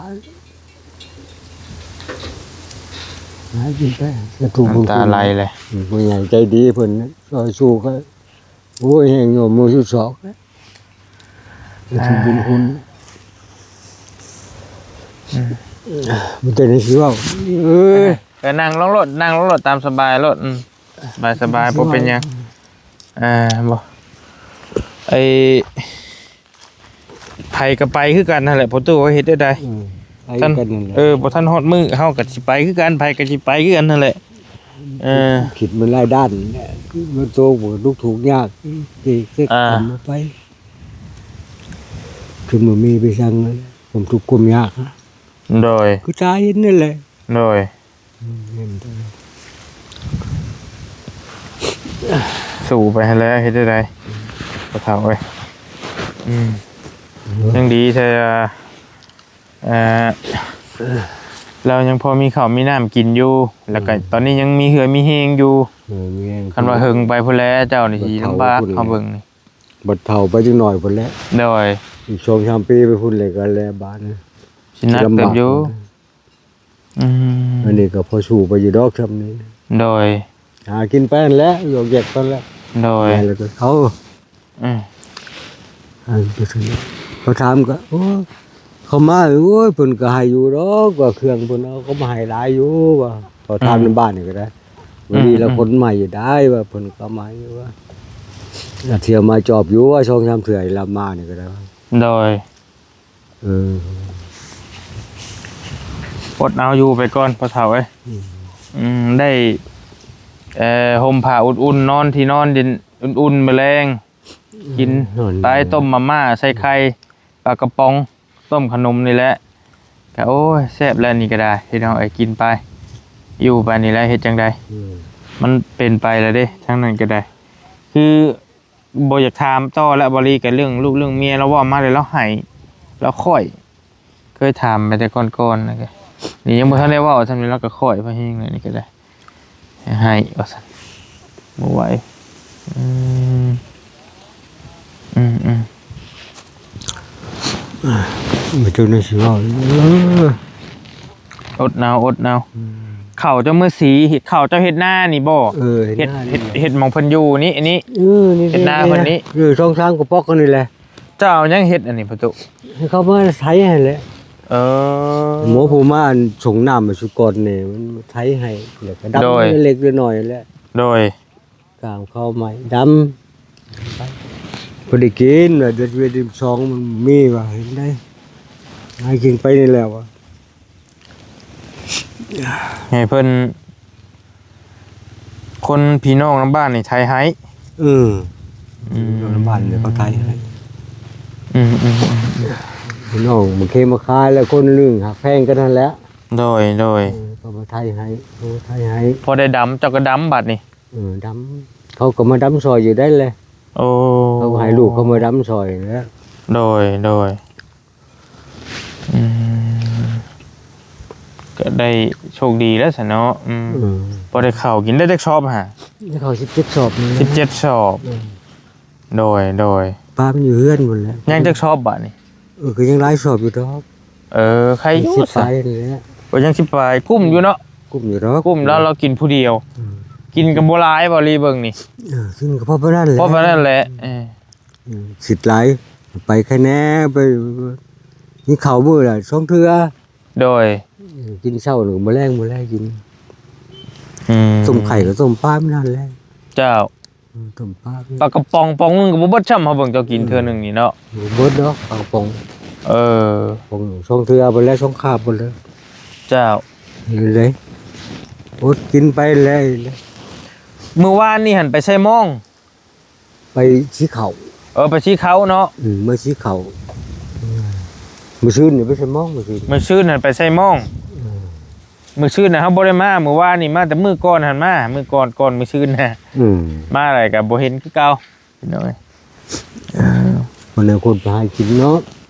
ຫາກິນໄປ ສາທຸ ນ້ຳຕາໄຫຼເລີຍ. ຜູ້ໃຫຍ່ໃຈດີເພິ່ນຊ່ອຍຊູ້ກໍ ໂອ້ຍ ແຮງໂຍມມືສຸດສອກ ສາທຸບຸນຄຸນ. ອືມ ບໍ່ແຕ່ນີ້ຊິເວົ້າ ເອີ ເອີ ນັ່ງລົງໂລດ ນັ່ງລົງໂລດ ຕາມສະບາຍໂລດ. ອືມ ສະບາຍໆ ບໍ່ເປັນຫຍັງ. ອ່າ ບໍ່ ໄອ້ ໃຜກໍໄປຄືກັນຫັ້ນແຫຼະ ພໍ່ຕູ້ ເຮັດແນວໃດ? ອືມ ໄປຄືກັນນັ້ນແຫຼະ. ເອີ ບໍ່ທັນຮອດມື້ ເຮົາກໍຊິໄປຄືກັນ ໃຜກໍຊິໄປຄືກັນຫັ້ນແຫຼະ. ເອີ ຄິດມັນຫຼາຍດ້ານແຫຼະ ມັນໂຕບໍ່ທຸກທຸກຍາກ ເກ ເກ ອ່າ ໄປ ຄືບໍ່ມີໄປສັ່ງ ຄວາມທຸກຄວາມຍາກ. ໂດຍ ຄືຕາເຫັນນັ້ນແຫຼະ. ໂດຍ ອືມ ເຫັນ ສູ້ໄປຫັ້ນແຫຼະ ເຮັດແນວໃດ ພໍ່ເຖົ້າເອີຍ. ອືມ ຍັງດີແທ້ ເອີ ລາວຍັງພໍມີເຂົ້າມີນ້ຳກິນຢູ່ ແລ້ວກໍ ອືມ ຕອນນີ້ຍັງມີເຫື່ອມີແຮງຢູ່. ເອີ ມີແຮງ ຄັນວ່າເຫິງໄປພຸ້ນແຫຼະ ເຈົ້ານີ້ຊິລຳບາກ ເຮົາເບິ່ງນີ້ ບັດເຖົ້າໄປຈັກໜ້ອຍພຸ້ນແຫຼະ. ໂດຍ ອີກສອງສາມປີໄປພຸ້ນແຫຼະ ກໍແລະບາດນີ້ ຊິໜັກເຕີບຢູ່. ອືມ ອັນນີ້ກໍພໍສູ້ໄປຢູ່ດອກຊ່ຳນີ້. ໂດຍ ຫາກິນໄປຫັ້ນແຫຼະ ຢອກແຢກໄປແຫຼະ. ໂດຍ ແລ້ວກໍເອົາ ອືມ ເຂົາຖາມກໍ ໂອ້ ເຂົາມາ ໂອ້ຍ ເພິ່ນກໍໃຫ້ຢູ່ດອກ ວ່າເຄື່ອງເພິ່ນເອົາ ເຂົາມາໃຫ້ຫຼາຍຢູ່ວ່າ. ເຂົາຖາມ ອືມ ໃນບ້ານນີ້ກໍໄດ້ ອືມ ມື້ນີ້ລະ ອືມ ຄົນໃໝ່ຢູ່ໄດ້ວ່າ ເພິ່ນກໍມາຢູ່ວ່າ ລະທ່ຽວມາຈອບຢູ່ວ່າ ສອງສາມເທື່ອລະມານີ້ກໍໄດ້. ໂດຍ ເອີ ອົດເອົາຢູ່ໄປກ່ອນ ພໍ່ເຖົ້າເອີຍ. ອືມ ອືມ ໄດ້ ເອີ ຫົ່ມຜ້າອຸ່ນໆ ນອນທີ່ນອນເຢັນອຸ່ນໆ ມື້ແລງ ອືມ ກິນ ນອນ ໄປ ຕົ້ມມາມ່າໃສ່ໄຂ່ ປາກະປ໋ອງ ຕົ້ມຂະໜົມນີ້ແຫຼະ ກະ ໂອ້ຍ ແຊບແລ້ວນີ້ກໍໄດ້ ພີ່ນ້ອງເອີຍ. ກິນໄປ ຢູ່ໄປນີ້ແຫຼະ ເຮັດຈັ່ງໃດ? ອືມ ມັນເປັນໄປແລ້ວເດ້ ທາງນັ້ນກໍໄດ້ ຄື ບໍ່ຢາກຖາມຕໍ່ແລ້ວ ບໍ່ລີ ກໍເລື່ອງລູກເລື່ອງເມຍ ລາວເວົ້າມາແລ້ວ ລາວໄຫ້ ລາວຄ້ອຍ ເຄີຍຖາມໄປແຕ່ກ່ອນໆ ນະ ນີ້ຍັງບໍ່ທັນໄດ້ເວົ້າ ຊ່ຳນີ້ລາວກໍຄ້ອຍພໍແຮງແລ້ວ ນີ້ກໍໄດ້ ໃຫ້ວ່າຊັ້ນ ບໍ່ໄຫວ. ອືມ ອືມໆ ບໍ່ຈັກແນວຊິເວົ້າ ເອີ ອົດເອົາ ອົດເອົາ. ອືມ ເຂົ້າເຈົ້າມື້ສີ ເຂົ້າເຈົ້າເຮັດນານີ້ບໍ່? ເອີ ເຮັດ ເຮັດ ເຮັດໝ່ອງເພິ່ນຢູ່ນີ້ ອັນນີ້ ເອີ ນີ້ ເຮັດນາເພິ່ນນີ້ ເອີ ສອງສາມກະປ໋ອກອັນນີ້ແຫຼະ. ເຈົ້າເອົາຫຍັງເຮັດອັນນີ້ ພໍ່ຕູ້? ໃຫ້ເຂົາມາໄຖໃຫ້ແຫຼະ. ເອີ ໝໍຜູ້ມາສົ່ງນ້ຳໃຫ້ສຸກອນນີ້ ມັນໄຖໃຫ້ ແລ້ວກໍດຳ ໂດຍ ເລັກໆນ້ອຍໆແຫຼະ. ໂດຍ ກາງເຂົ້າໃໝ່ດຳ. ບໍ່ໄດ້ກິນ ເດືອນເອັດເດືອນສອງມັນມີວ່າ ເຫັນໄດ໋ ໃຫ້ກິນໄປນີ້ແຫຼະວ່າ ໃຫ້ເພິ່ນ ຄົນພີ່ນ້ອງນຳບ້ານນີ້ໄຖໃຫ້. ເອີ ອືມ ພີ່ນ້ອງນຳບ້ານນີ້ເຂົາໄຖໃຫ້. ອືມໆໆໆ ພີ່ນ້ອງມາເຄມາຂາຍແລ້ວ ຄົນໜຶ່ງຮັກແພງກັນຫັ້ນແຫຼະ. ໂດຍໆ ເອີ ເຂົາມາໄຖໃຫ້ ເຂົາມາໄຖໃຫ້ ພໍໄດ້ດຳ ເຈົ້າກໍດຳບັດນີ້. ເອີ ດຳ ເຂົາກໍມາດຳຊ່ອຍຢູ່ໄດ໋ແຫຼະ. ໂອ້ ເຂົາກໍໃຫ້ລູກເຂົາມາດຳຊ່ອຍແຫຼະ. ໂດຍໆ ອືມ ກໍໄດ້ໂຊກດີແລ້ວຊັ້ນເນາະ. ອືມ ອືມ ພໍໄດ້ເຂົ້າກິນ ໄດ້ຈັກຊອບຫາ? ໄດ້ເຂົ້າສິບເຈັດຊອບນີ້ ສິບເຈັດຊອບ. ອືມ ໂດຍໆ ປາມັນຢູ່ເຮືອນພຸ້ນແຫຼະ. ຍັງຈັກຊອບບາດນີ້? ເອີ ກໍຍັງຫຼາຍຊອບຢູ່ດອກ. ເອີ ໄຄຢູ່ ສິບປາຍນີ້ແຫຼະ. ໂອ້ ຍັງສິບປາຍ ກຸ້ມຢູ່ເນາະ. ກຸ້ມຢູ່ດອກ ກຸ້ມແລ້ວ ລາວກິນຜູ້ດຽວ. ອືມ ກິນກໍບໍ່ຫຼາຍ ບໍ່ລີເບິ່ງນີ້. ເອີ ກິນກໍພໍປານນັ້ນແຫຼະ ພໍປານນັ້ນແຫຼະ. ເອີ ອືມ ສິດຫຼາຍ ໄປໃຄແດ່ ໄປກິນເຂົ້າມື້ລະສອງເທື່ອ. ໂດຍ ເອີ ກິນເຊົ້າ ມື້ແລງ ມື້ແລງກິນ. ອືມ ຕົ້ມໄຂ່ກໍຕົ້ມປາມັນນັ້ນແຫຼະ. ເຈົ້າ ອືມ ຕົ້ມປາ ປາກະປ໋ອງປ໋ອງໜຶ່ງກໍບໍ່ເບິດຊ້ຳ. ເຮົາເບິ່ງເຈົ້າກິນເທື່ອໜຶ່ງນີ້ເນາະ ອືມ ບໍ່ເບິດດອກປາກະປ໋ອງ. ເອີ ປ໋ອງສອງເທື່ອໄປແລ້ວ ສອງຄາບໄປແລ້ວ. ເຈົ້າ ນີ້ເລີຍ ອົດກິນໄປແລ້ວ. ມື້ວານນີ້ຫັ້ນໄປໃສ່ມອງ? ໄປສີເຂົ້າ. ເອີ ໄປສີເຂົ້າເນາະ. ອືມ ເມືອສີເຂົ້າ. ອືມ ມື້ຊືນນີ້ໄປໃສ່ມອງ ມື້ຊືນ ມື້ຊືນຫັ້ນໄປໃສ່ມອງ. ອືມ ມື້ຊືນນະເຮົາບໍ່ໄດ້ມາ ມື້ວານນີ້ມາແຕ່ມື້ກ່ອນຫັ້ນມາ ມື້ກ່ອນ ກ່ອນມື້ຊືນນະ. ອືມ ມາແລ້ວກໍບໍ່ເຫັນຄືເກົ່າ ພີ່ນ້ອງເອີຍ. ເອີ ມັນແນວຄົນໄປຫາກິນເນາະ.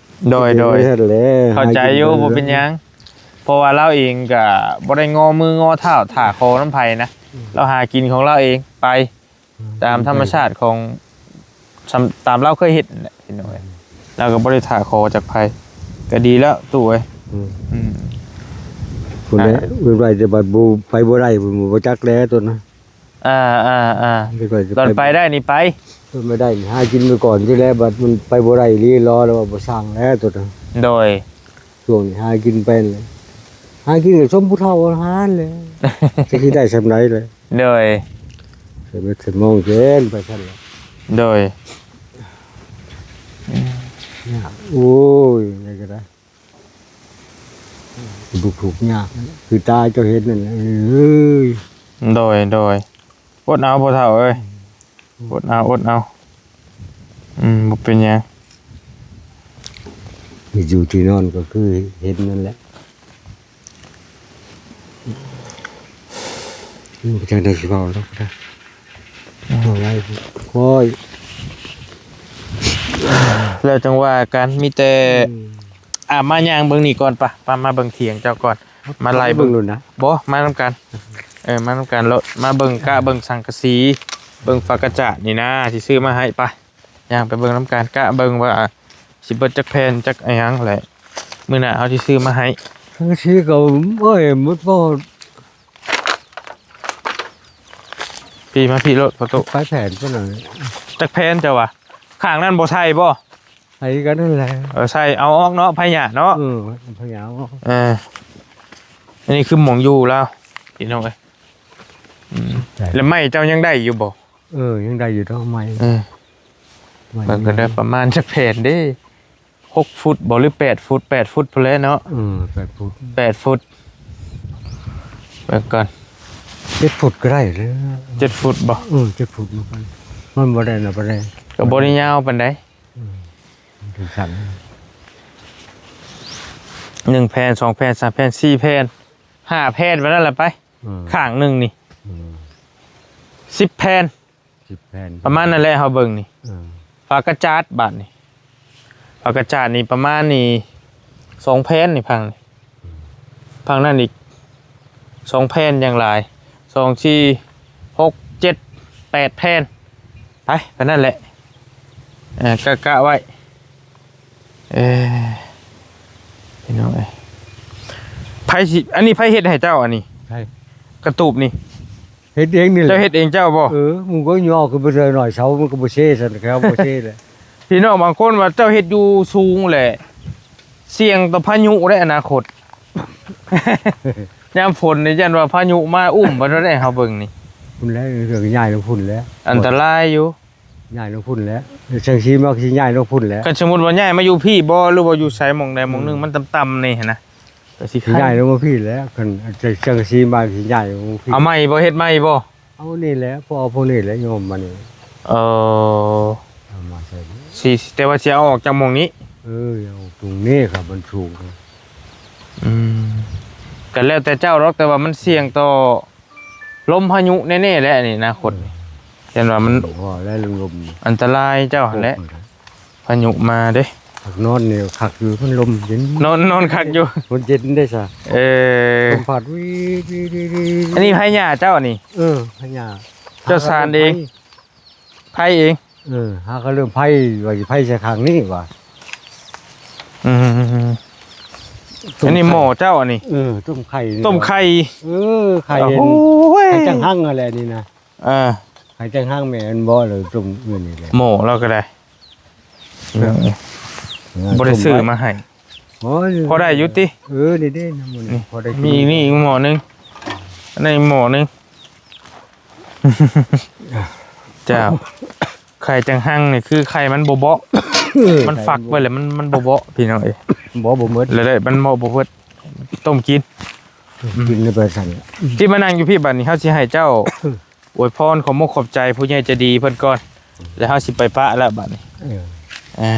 ໂດຍໆ ເຂົ້າໃຈຢູ່ ບໍ່ເປັນຫຍັງ ເພາະວ່າລາວເອງກໍບໍ່ໄດ້ງໍມືງໍເທົ້າຖ້າຂໍນຳໃຜນະ. ອືມ ລາວຫາກິນຂອງລາວເອງໄປ ຕາມທຳມະຊາດຂອງ ຕາມລາວເຄີຍເຮັດນັ້ນແຫຼະ ພີ່ນ້ອງເອີຍ. ລາວກໍບໍ່ໄດ້ຖ້າຂໍຈາກໃຜ ກໍດີແລ້ວຕູ້ເອີຍ. ອືມ ອືມ ພຸ້ນແຫຼະ ອ່າ ເປັນໄວແຕ່ບັດບໍ່ ໄປບໍ່ໄດ້ ບໍ່ຈັກແລ້ວຕົວນະ. ອ່າໆໆ ຕອນໄປໄດ້ນີ້ໄປ ຕອນໄປໄດ້ນີ້ຫາກິນໄປກ່ອນ ຈັ່ງໃດບັດມັນໄປບໍ່ໄດ້ອີ່ຫຼີ ລໍແລ້ວວ່າບໍ່ຊ່າງແລ້ວຕົວນະ. ໂດຍ ຊ່ວງນີ້ຫາກິນໄປແຫຼະ ຫາກິນກໍສົມຜູ້ເຖົ້າຫັ້ນແຫຼະ ຈັກຊິໄດ້ສ່ຳໃດແຫຼະ. ໂດຍ ໃສ່ເບັດໃສ່ມອງເກັນໄປຊັ້ນແຫຼະ. ໂດຍ ຍາກ ໂອ້ຍ ໄດ້ກໍໄດ້ ທຸກຍາກ ຄືຕາເຈົ້າເຫັນນັ້ນແຫຼະ. ເອີຍ ໂດຍໆ ອົດເອົາພໍ່ເຖົ້າເອີຍ ອືມ ອົດເອົາ ອົດເອົາ. ອືມ ບໍ່ເປັນຫຍັງ ທີ່ຢູ່ທີ່ນອນກໍຄືເຫັນນັ້ນແຫຼະ. ອືມ ບໍ່ຈັກໄດ້ຊິເວົ້າດອກນະ ອືມ ເວົ້າໄວ້ຄ່ອຍ ແລ້ວຈັ່ງວ່າກັນ ມີແຕ່ ອືມ ອ່າ ມາຍ່າງເບິ່ງນີ້ກ່ອນປະ ມາ ມາເບິ່ງຖຽງເຈົ້າກ່ອນ ມາໄລ່ເບິ່ງ ເບິ່ງໂລດນະ ບໍ່ ມານຳກັນ ເອີ ມານຳກັນໂລດ ມາເບິ່ງກະເບິ່ງສັງກະສີ ເບິ່ງຝາກະຈາດນີ້ນາ ຊິຊື້ມາໃຫ້ ໄປ ຍ່າງໄປເບິ່ງນຳກັນ ກະເບິ່ງວ່າຊິເບິດຈັກແຜ່ນຈັກອີ່ຫຍັງແຫຼະ ມື້ໜ້າເຮົາຊິຊື້ມາໃຫ້. ສັງກະສີກໍ ໂອ້ຍ ໝົດບໍ່ ພີ້ມາພີ້ໂລດພໍ່ຕູ້ ໄປແຜ່ນພຸ້ນນະ ຈັກແຜ່ນເຈົ້າວ່າ ຂ້າງນັ້ນບໍ່ໃສ່ບໍ່? ໃສ່ກັນນັ້ນແຫຼະ ເອີ ໃສ່ເອົາອອກເນາະ ໄຜຫຍ້າເນາະ ເອີ ໄຜຫຍ້າເອົາອອກ ເອີ ອັນນີ້ຄືໝ່ອງຢູ່ລາວ ພີ່ນ້ອງເອີຍ ອືມ ໃສ່ ແລ້ວໄມ້ເຈົ້າຍັງໄດ້ຢູ່ບໍ່? ເອີ ຍັງໄດ້ຢູ່ດອກໄມ້ ເອີ ໄມ້ ເບິ່ງກັນເດີ ປະມານຈັກແຜ່ນເດ້ ຫົກຟຸດບໍ່ ຫຼື ແປດຟຸດ ແປດຟຸດພຸ້ນແຫຼະເນາະ ເອີ ແປດຟຸດ ແປດຟຸດ ເບິ່ງກ່ອນ ເຈັດຟຸດກໍໄດ້ເດີ ເຈັດຟຸດບໍ່? ເອີ ເຈັດຟຸດມັນກໍ ມັນບໍ່ໄດ້ນະປານໃດ ກໍບໍ່ໄດ້ຍາວປານໃດ ອືມ ມັນເປັນສັນ ໜຶ່ງແຜ່ນ ສອງແຜ່ນ ສາມແຜ່ນ ສີ່ແຜ່ນ ຫ້າແຜ່ນ ປານນັ້ນແຫຼະໄປ ອືມ ຂ້າງໜຶ່ງນີ້ ອືມ ສິບແຜ່ນ ສິບແຜ່ນ ປະມານນັ້ນແຫຼະ ເຮົາເບິ່ງນີ້ ອືມ ຝາກະຈາດບາດນີ້ ຝາກະຈາດນີ້ປະມານນີ້ ສອງແຜ່ນນີ້ ພັງນີ້ ອືມ ພັງນັ້ນອີກ ສອງແຜ່ນຢ່າງຫຼາຍ ສອງ ສີ່ ຫົກ ເຈັດ ແປດແຜ່ນ ໄປ ປານນັ້ນແຫຼະ ເອີ ກະ ກະໄວ້ ເອີ ພີ່ນ້ອງເອີຍ ໃຜຊິ ອັນນີ້ໃຜເຮັດໃຫ້ເຈົ້າ ອັນນີ້ ໃຜ ກະຕູບນີ້ ເຮັດເອງນີ້ແຫຼະ ເຈົ້າເຮັດເອງເຈົ້າບໍ່? ເອີ ໝູ່ກໍຍໍຂຶ້ນໄປເທື່ອໜ້ອຍ ເສົາມັນກໍບໍ່ເຊຊັ້ນ ແລ້ວບໍ່ເຊແຫຼະ ພີ່ນ້ອງບາງຄົນວ່າເຈົ້າເຮັດຢູ່ສູງແຫຼະ ສ່ຽງຕໍ່ພາຍຸໄດ໋ອະນາຄົດ ຍາມຝົນນີ້ຢ້ານວ່າພາຍຸມາອຸ້ມໄປໂດນໄດ໋ ເຮົາເບິ່ງນີ້ ພຸ້ນແຫຼະ ເລື່ອງໃຫຍ່ລະພຸ້ນແຫຼະ ອັນຕະລາຍຢູ່ ຍ້າຍລົງພຸ້ນແຫຼະ ສັງກະສີມາກໍຊິຍ້າຍລົງພຸ້ນແຫຼະ. ຄັນສົມມຸດວ່າຍ້າຍມາຢູ່ພີ້ບໍ່ ຫຼືວ່າຢູ່ໃສໝ່ອງໃດໝ່ອງໜຶ່ງ ອືມ ມັນຕ່ຳໆນີ້ຫັ້ນນະ ກໍຊິ ຊິຍ້າຍລົງມາພີ້ແຫຼະ. ຄັນສັງກະສີມາກໍຊິຍ້າຍລົງພີ້. ເອົາໃໝ່ບໍ່ ເຮັດໃໝ່ບໍ່? ເອົານີ້ແຫຼະ ພໍເອົາພວກນີ້ແຫຼະ ໂຍມມານີ້. ເອີ ເອົາມາໃສ່ນີ້ ຊິ ແຕ່ວ່າຊິເອົາອອກຈາກໝ່ອງນີ້. ເອີ ເອົາຕົງນີ້ຄັບ ມັນສູງ. ອືມ ກໍແລ້ວແຕ່ເຈົ້າດອກ ແຕ່ວ່າມັນສ່ຽງຕໍ່ ລົມພາຍຸແນ່ໆແຫຼະນີ້ ອະນາຄົດນີ້ ເອີ ຢ້ານວ່າມັນ ພໍແລ້ວລົມໆ ອັນຕະລາຍເຈົ້າຫັ້ນແຫຼະ ໂອ້ຍ ພາຍຸມາເດ້. ພັກນອນນີ້ຄັກຢູ່ ມັນລົມເຢັນ ນອນ ນອນຄັກຢູ່ ມັນເຢັນເດ້ຊະ. ເອີ ລົມພັດ ວີໆໆໆ. ອັນນີ້ໄຜຫຍ້າເຈົ້ານີ້? ເອີ ໄຜຫຍ້າ ເຈົ້າສານເອງ ໄຜເອງ. ເອີ ຫາກໍເລີ່ມໄຜ ວ່າຊິໄຜໃສ່ຂ້າງນີ້ວ່າ. ອືມ ອັນນີ້ໝໍ້ເຈົ້າອັນນີ້? ເອີ ຕົ້ມໄຂ່ນີ້ ຕົ້ມໄຂ່. ເອີ ໄຂ່ ໂອ້ຍ ໄຂ່ຈັງຫັງຫັ້ນແຫຼະນີ້ນະ. ເອີ ໄຂ່ຈັງຫັງແມ່ນບໍ່ ຫຼືຕົ້ມອື່ນນີ້ແຫຼະ. ໝໍ້ລາວກໍໄດ້ ເອີ ບໍ່ໄດ້ຊື້ມາໃຫ້. ໂອ້ຍ ພໍໄດ້ຢູ່ຕິ? ເອີ ນີ້ເດ້ ນີ້ ພໍໄດ້ກິນ. ມີ ມີອີກໝໍ້ໜຶ່ງ ອັນນັ້ນອີກໝໍ້ໜຶ່ງ. ເຈົ້າ ໄຂ່ຈັງຫັງນີ້ຄືໄຂ່ມັນບໍ່ເບາະ ເອີ ມັນຟັກໄວ້ແລ້ວ ມັນ ມັນບໍ່ເບາະ ພີ່ນ້ອງເອີຍ. ບໍ່ ບໍ່ໝົດ ແລ້ວໄດ້ ມັນບໍ່ ບໍ່ເບິດ ຕົ້ມກິນ ກິນໄປຊັ້ນ. ທີ່ມານັ່ງຢູ່ພີ້ ບັດນີ້ເຮົາຊິໃຫ້ເຈົ້າ ອວຍພອນ ຂອບມົກຂອບໃຈຜູ້ໃຫຍ່ໃຈດີເພິ່ນກ່ອນ ແລ້ວເຮົາຊິໄປປະແລ້ວບັດນີ້. ເອີ ອ່າ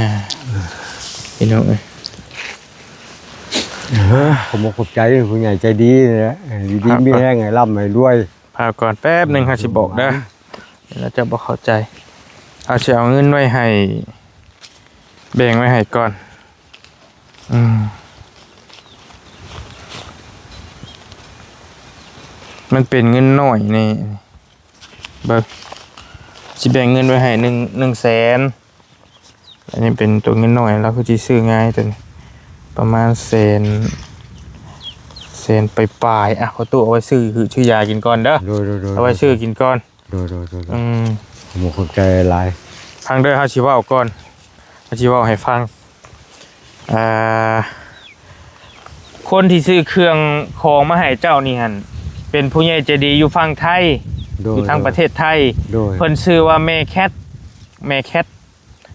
ພີ່ນ້ອງເອີຍ ເອີ ຂອບມົກຂອບໃຈຜູ້ໃຫຍ່ໃຈດີແຫຼະ ຢູ່ດີມີແຮງ ໃຫ້ລ່ຳໃຫ້ລວຍ. ພາກ່ອນແປັບໜຶ່ງ ເຮົາຊິບອກເດີ ແລ້ວເຈົ້າບໍ່ເຂົ້າໃຈ. ເຮົາຊິເອົາເງິນໄວ້ໃຫ້ ແບ່ງໄວ້ໃຫ້ກ່ອນ. ອືມ ມັນເປັນເງິນນ້ອຍນີ້ ເບິ່ງ ຊິແບ່ງເງິນໄວ້ໃຫ້ໜຶ່ງ ໜຶ່ງແສນ. ອັນນີ້ເປັນຕົວເງິນນ້ອຍ ລາວຄືຊິຊື້ງ່າຍຕົວນີ້ ປະມານແສນ ແສນປາຍໆ. ອ່ະ ພໍ່ຕູ້ເອົາໄວ້ຊື້ຫື ຊື້ຢາກິນກ່ອນເດີ. ໂດຍໆໆ ເອົາໄວ້ຊື້ກິນກ່ອນ. ໂດຍໆໆໆ ອືມ ຂອບໃຈຫຼາຍ. ຟັງເດີ ເຮົາຊິເວົ້າກ່ອນ ເຮົາຊິເວົ້າໃຫ້ຟັງ. ອ່າ ຄົນທີ່ຊື້ເຄື່ອງຂອງມາໃຫ້ເຈົ້ານີ້ຫັ້ນ ເປັນຜູ້ໃຫຍ່ໃຈດີຢູ່ຝັ່ງໄທ ໂດຍ ຢູ່ທາງປະເທດໄທ. ໂດຍ ເພິ່ນຊື່ວ່າແມ່ແຄດ ແມ່ແຄດ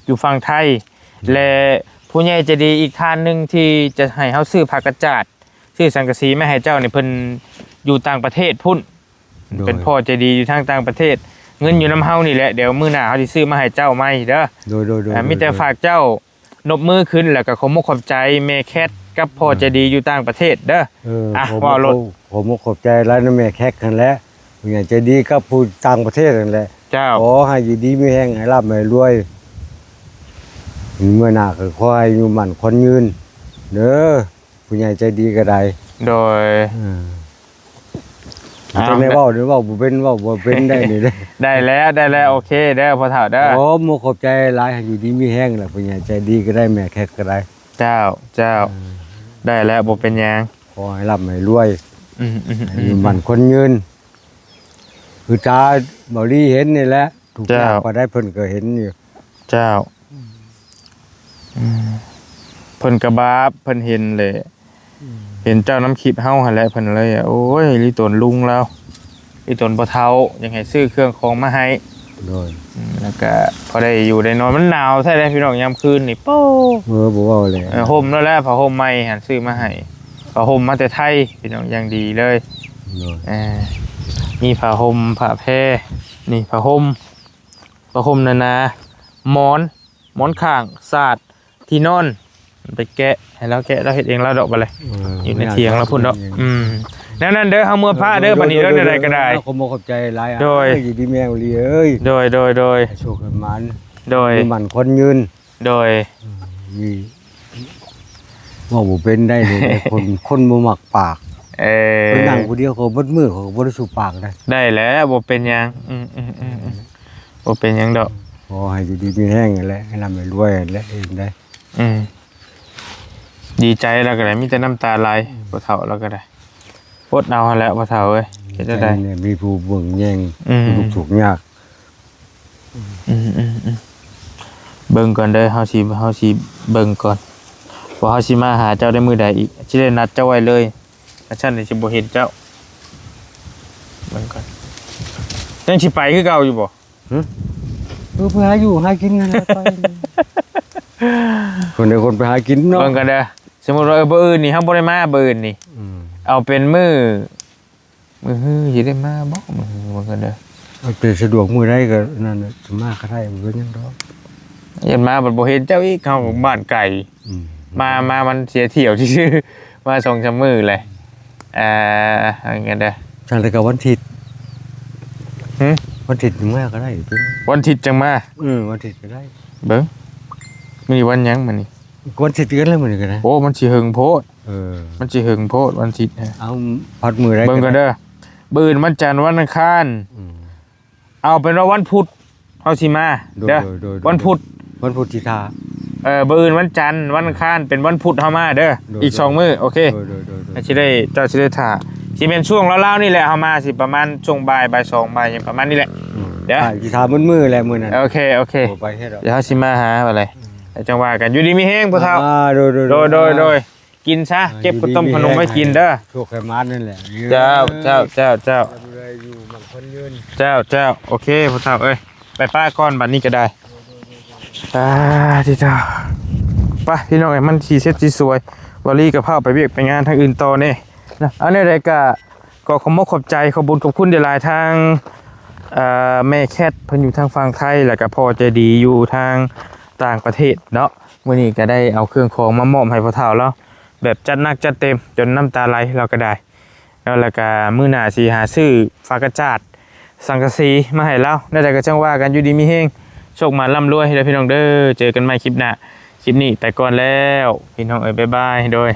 ຢູ່ຝັ່ງໄທ ແລະ ຜູ້ໃຫຍ່ໃຈດີອີກທ່ານໜຶ່ງທີ່ຈະໃຫ້ເຮົາຊື້ຜ້າກະຈາດ ຊື້ສັງກະສີມາໃຫ້ເຈົ້ານີ້ ເພິ່ນຢູ່ຕ່າງປະເທດພຸ້ນ. ໂດຍ ເປັນພໍ່ໃຈດີຢູ່ທາງຕ່າງປະເທດ ເງິນຢູ່ນຳເຮົານີ້ແຫຼະ ດຽວມື້ໜ້າເຮົາຊິຊື້ມາໃຫ້ເຈົ້າໃໝ່ເດີ. ໂດຍໆໆ ອ່າ ມີແຕ່ຝາກເຈົ້ານົບມືຂຶ້ນ ແລ້ວກໍຂອບມົກຂອບໃຈແມ່ແຄດກັບພໍ່ໃຈດີຢູ່ຕ່າງປະເທດເດີ. ເອີ ອ່ະ ເວົ້າໂລດ ຂອບມົກຂອບໃຈຫຼາຍນຳແມ່ແຄດຫັ້ນແຫຼະ ຜູ້ໃຫຍ່ໃຈດີກັບຜູ້ຕ່າງປະເທດຫັ້ນແຫຼະ. ເຈົ້າ ຂໍໃຫ້ຢູ່ດີມີແຮງ ໃຫ້ລ່ຳໃຫ້ລວຍ ເມື່ອໜ້າກໍຂໍໃຫ້ຢູ່ໝັ້ນຂວັນຍືນເດີ. ຜູ້ໃຫຍ່ໃຈດີກໍໄດ້. ໂດຍ ເອີ ເອົາ ຈັ່ງໃດເວົ້າ ເວົ້າບໍ່ເປັນ ເວົ້າບໍ່ເປັນໄດ້ນີ້ເດ້. ໄດ້ແລ້ວ ໄດ້ແລ້ວ ໂອເຄເດີພໍ່ເຖົ້າເດີ. ໂອ້ ໝົກຂອບໃຈຫຼາຍ ໃຫ້ຢູ່ດີມີແຮງລະ ຜູ້ໃຫຍ່ໃຈດີກໍໄດ້ ແມ່ແຂກກໍໄດ້. ເຈົ້າ ເຈົ້າ ເອີ ໄດ້ແລ້ວ ບໍ່ເປັນຫຍັງ. ຂໍໃຫ້ລ່ຳໃຫ້ລວຍ ອືມໆໆ ໃຫ້ຢູ່ໝັ້ນຄວັນຍືນ ຄືຕາເບົາລີເຫັນນີ້ແຫຼະ ທຸກ ເຈົ້າ ຍາກປານໃດເພິ່ນກໍເຫັນຢູ່. ເຈົ້າ ອືມ ເພິ່ນກະບາບ ເພິ່ນເຫັນແຫຼະ ອືມ ເຫັນເຈົ້ານຳຄລິບເຮົາຫັ້ນແຫຼະ ເພິ່ນເລີຍ ໂອ້ຍ ລີໂຕນລຸງລາວ ອີຕົນພໍ່ເຖົ້າ ຢາກໃຫ້ຊື້ເຄື່ອງຂອງມາໃຫ້. ໂດຍ ອືມ ແລ້ວກະພໍໄດ້ຢູ່ໄດ້ນອນ ມັນໜາວແທ້ເດ້ພີ່ນ້ອງ ຍາມຄືນນີ້ ໂປ້ ເອີ ບໍ່ເວົ້າແຫຼະ ເອີ ຫົ່ມແລ້ວແຫຼະ ຜ້າຫົ່ມໃໝ່ຫັ້ນຊື້ມາໃຫ້ ຜ້າຫົ່ມມາແຕ່ໄທ ພີ່ນ້ອງ ຢ່າງດີເລີຍ. ໂດຍ ເອີ ມີຜ້າຫົ່ມ ຜ້າແພ ນີ້ຜ້າຫົ່ມ ຜ້າຫົ່ມໜາໆ ໝອນ ໝອນຂ້າງ ສາດ ທີ່ນອນ ໄປແກະ ໃຫ້ລາວແກະ ລາວເຮັດເອງລາວດອກ ບາດນີ້ ເອີ ຢູ່ໃນຖຽງລາວພຸ້ນດອກ. ອືມ ແນວນັ້ນເດີ ເຮົາເມືອພະເດີ ໂດຍ ບາດນີ້ເດີ ໂດຍ ແນວໃດກໍໄດ້ ຂອບອົກຂອບໃຈຫຼາຍ ໂດຍ ຢູ່ດີມີແຮງອີ່ຫຼີເອີຍ. ໂດຍ ໂດຍ ໂດຍ ໃຫ້ໂຊກໃຫ້ໝານ ໂດຍ ຢູ່ໝັ້ນຄວັນຍືນ. ໂດຍ ອືມ ມີ ເວົ້າບໍ່ເປັນໄດ້ເລີຍ ຄົນ ຄົນບໍ່ມັກປາກ. ເອີ ໄປນັ່ງຜູ້ດຽວ ເຂົາເບິດມື້ ເຂົາກໍບໍ່ໄດ້ສູ່ປາກໄດ້. ໄດ້ແລ້ວ ບໍ່ເປັນຫຍັງ ອືມໆໆໆ ບໍ່ເປັນຫຍັງດອກ. ຂໍໃຫ້ຢູ່ດີມີແຮງຫັ້ນແຫຼະ ໃຫ້ລ່ຳໃຫ້ລວຍຫັ້ນແຫຼະ ເຫັນໄດ້. ອືມ ດີໃຈລາວກໍໄດ້ ມີແຕ່ນ້ຳຕາໄຫຼ ອືມ ພໍ່ເຖົ້າລາວກໍໄດ້ ອົດເອົາຫັ້ນແຫຼະ ພໍ່ເຖົ້າເອີຍ. ເຮັດຈັ່ງໃດ ໃຈນີ້ມີຜູ້ເບິ່ງແຍງ ອືມ ທຸກທຸກຍາກ. ອືມໆໆ ເບິ່ງກ່ອນເດີ ເຮົາຊິ ເຮົາຊິເບິ່ງກ່ອນ ວ່າເຮົາຊິມາຫາເຈົ້າໄດ້ມື້ໃດອີກ ຊິໄດ້ນັດເຈົ້າໄວ້ເລີຍ ຄັນຊັ້ນຊິບໍ່ເຫັນເຈົ້າ. ເບິ່ງກ່ອນ ຍັງຊິໄປຄືເກົ່າຢູ່ບໍ່? ຫຶ? ເອີ ໄປຫາຢູ່ຫາກິນກັນໄປ ຄົນໃດຄົນໄປຫາກິນເນາະ ເບິ່ງກັນເດີ. ສົມມຸດວ່າ ເອີ ມື້ອື່ນນີ້ເຮົາບໍ່ໄດ້ມາ ມື້ອື່ນນີ້ ອືມ ເອົາເປັນມື້ ມື້ຮືຊິໄດ້ມາບໍ່? ມື້ຮືເບິ່ງກັນເດີ ເອົາແຕ່ສະດວກມື້ໃດກໍນັ້ນແຫຼະ ຊິມາກໍໄດ້ ບໍ່ເປັນຫຍັງດອກ. ຢ້ານມາບັດບໍ່ເຫັນເຈົ້າອີກ ເຮົາບ້ານໄກ ອືມ ມາ ມາມັນເສຍຖ້ຽວຊື່ໆ ມາສອງສາມມື້ແຫຼະ. ອ່າ ເອົາກັນເດີ ຊັ້ນແລ້ວກໍວັນທິດ ຫຶ? ວັນທິດມາກໍໄດ້ ວັນທິດຈັ່ງມາ ເອີ ວັນທິດກໍໄດ້. ເບິ່ງ ມື້ນີ້ວັນຫຍັງ? ມື້ນີ້ ວັນທິດຄືກັນແຫຼະ ມື້ນີ້ກໍໄດ້. ໂອ້ ມັນຊິເຫິງໂພດ ເອີ ມັນຊິເຫິງໂພດວັນທິດ. ເອົາ ພັດມື້ໃດ ເບິ່ງກັນເດີ ມື້ອື່ນວັນຈັນ ວັນອັງຄານ ອືມ ເອົາເປັນວ່າວັນພຸດເຮົາຊິມາເດີ ໂດຍໆໆໆ ວັນພຸດ ວັນພຸດຊິຖ້າ ເອີ ມື້ອື່ນວັນຈັນ ວັນອັງຄານ ເປັນວັນພຸດເຮົາມາເດີ ໂດຍໆ ອີກສອງມື້ ໂອເຄ ໂດຍໆໆໆ ຊິໄດ້ ເຈົ້າຊິໄດ້ຖ້າ ຊິແມ່ນຊ່ວງລາວໆນີ້ແຫຼະ ເຮົາມາຊິປະມານຊ່ວງບ່າຍ ບ່າຍສອງ ບ່າຍຫຍັງປະມານນີ້ແຫຼະ ອືມ ເດີ ຊິຖ້າມື້ແຫຼະມື້ນັ້ນ. ໂອເຄ ໂອເຄ ບໍ່ໄປໃສດອກ ດຽວເຮົາຊິມາຫາບັດໃດ ອືມ ແລ້ວຈັ່ງວ່າກັນ ຢູ່ດີມີແຮງພວກເຖົ້າ ອ່າ ໂດຍໆໆ ໂດຍໆ ໂດຍ ກິນຊະ ເອີ ເກັບເຂົ້າຕົ້ມຂະໜົມໄວ້ກິນເດີ. ໂຊກໃຫ້ໝານນັ້ນແຫຼະ ເຈົ້າ ເຈົ້າ ເຈົ້າ ເຈົ້າ ຢູ່ໝັ້ນຄົນຍືນ ເຈົ້າ ເຈົ້າ ໂອເຄ ພໍ່ເຖົ້າເອີຍ ໄປປ້າກ່ອນບັດນີ້ກໍໄດ້. ອ່າ ທີ່ເຈົ້າ ໄປພີ່ນ້ອງເອີຍ ມັນຊິເສັດຊິສວຍ ບ່າວລີກໍພາໄປວຽກໄປງານທາງອື່ນຕໍ່ແດ່ນະ. ເອົາ ແນວໃດກໍ ກໍຂອບມົກຂອບໃຈ ຂອບບຸນຂອບຄຸນຫຼາຍໆ ທາງ ເອີ ແມ່ແຄດ ເພິ່ນຢູ່ທາງຝັ່ງໄທ ແລ້ວກໍພໍ່ໃຈດີຢູ່ທາງຕ່າງປະເທດເນາະ. ມື້ນີ້ກໍໄດ້ເອົາເຄື່ອງຂອງມາມອບໃຫ້ພໍ່ເຖົ້າລາວ ແບບຈັດໜັກຈັດເຕັມຈົນນ້ຳຕາໄຫຼລາວກໍໄດ້ເນາະ. ແລ້ວກໍມື້ໜ້າຊິຫາຊື້ຝາກະຈາດ ສັງກະສີມາໃຫ້ລາວ. ແນວໃດກໍຈັ່ງວ່າກັນ ຢູ່ດີມີແຮງ ໂຊກໝານລ່ຳລວຍເດີພີ່ນ້ອງເດີ. ເຈີກັນໃໝ່ຄລິບໜ້າ ຄລິບນີ້ໄປກ່ອນແລ້ວພີ່ນ້ອງເອີຍ ບາຍບາຍ ໂດຍ.